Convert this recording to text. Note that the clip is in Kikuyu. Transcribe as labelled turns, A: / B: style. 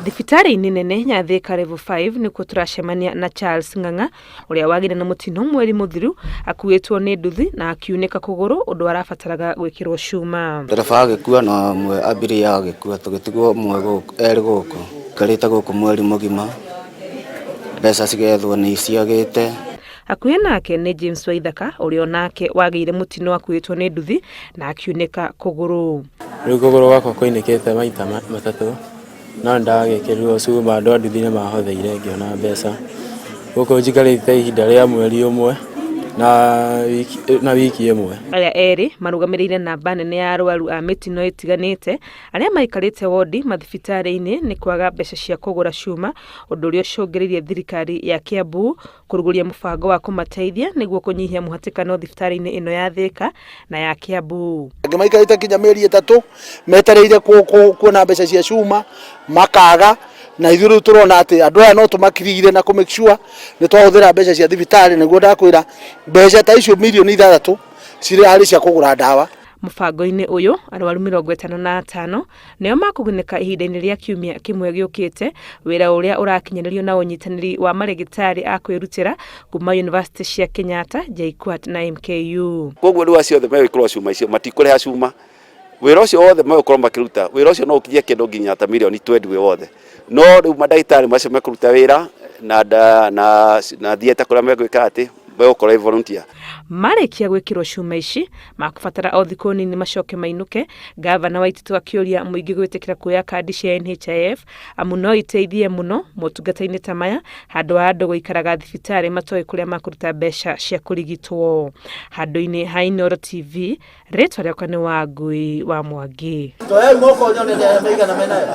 A: Thibitarĩ-inĩ nene ya Thika Level 5 nĩkuo tũracemania na Charles Ng'ang'a ũrĩa wagĩire na mũtino mweri mũthiru akuĩtwo nĩ nduthi na akiunĩka kũgũrũ ũndũ arabataraga gwĩkĩrwo cuma.
B: Ndereba agĩkua na ũmwe abiria agĩkua tũgĩtigwo ũmwe gũkũ erĩ gũkũ. Njikarĩte gũkũ mweri mũgima mbeca cigethwo nĩ ciagĩte.
A: Hakuhĩ nake nĩ James Waithaka ũrĩa onake wagĩire mũtino akuĩtwo nĩ nduthi na akiunĩka kũgũrũ.
C: Rĩu kũgũrũ gwakwa kwaunĩkĩte maita matatũ no nĩndagĩkĩrirwo cuma andũ a nduthi nĩmahotheire ngĩona mbeca. Gũkũ njikarĩte ihinda rĩa mweri ũmwe na wiki ĩmwe.
A: Aya erĩ marũgamĩrĩire namba nene ya arwaru a mĩtino ĩtiganĩte arĩa maikarĩte wondi mathibitarĩ-inĩ nĩ kwaga mbeca cia kũgũra cuma, ũndũ ũrĩa ũcũngĩrĩirie thirikari ya Kiambu kũrugũria mũbango wa kũmateithia nĩguo kũnyihia mũhatĩkano thibitarĩ-inĩ ĩno ya Thika na ya Kiambu.
D: Angĩ maikarĩte nginya mĩeri ĩtatũ metereire kuona mbeca cia cuma makaga, na ithuĩ rĩu tũrona atĩ andũ aya no tũmakirire na kũ make sure nĩ twahũthĩra mbeca cia thibitarĩ nĩguo ndakwĩra mbeca ta icio mirioni ithathatũ cirĩ arĩ cia kũgũra ndawa.
A: Mũbango-inĩ ũyũ arwaru 55 nĩo makũgunĩka ihinda-inĩ rĩa kiumia kĩmwe gĩũkĩte, wĩra ũrĩa ũrakinyanĩrio na ũnyitanĩri wa marĩgĩtarĩ a kwĩrutĩra kuma yunivasĩtĩ cia Kenyatta, JKUAT na MKU.
E: Koguo rĩu acio othe megwĩkĩrwo cuma icio matikũrĩha cuma, wĩra ũcio wothe megũkorwo makĩruta, wĩra ũcio no ũkinyie kĩndũ nginya ta mirioni twendi wĩ wothe. No rĩu mandagĩtarĩ macio mekũruta wĩra na na na theatre kũrĩa megwĩka atĩ megũkorwo ĩ volunteer.
A: Marĩkia gwĩkĩrwo cuma ici, makũbatara o thikũ nini macoke mainũke, Ngavana Waititu akĩũria mũingĩ gwĩtĩkĩra kuoya kandi cia NHIF amu no iteithie mũno motungata-inĩ ta maya handũ ha andũ gũikaraga thibitarĩ matoĩ kũrĩa makũruta mbeca cia kũrigitwo. Handũ-inĩ ha Inooro TV, rĩtwa rĩakwa nĩ Wangui wa Mwangi.
D: Toyai moko nyone nĩ arĩa maigana menayo.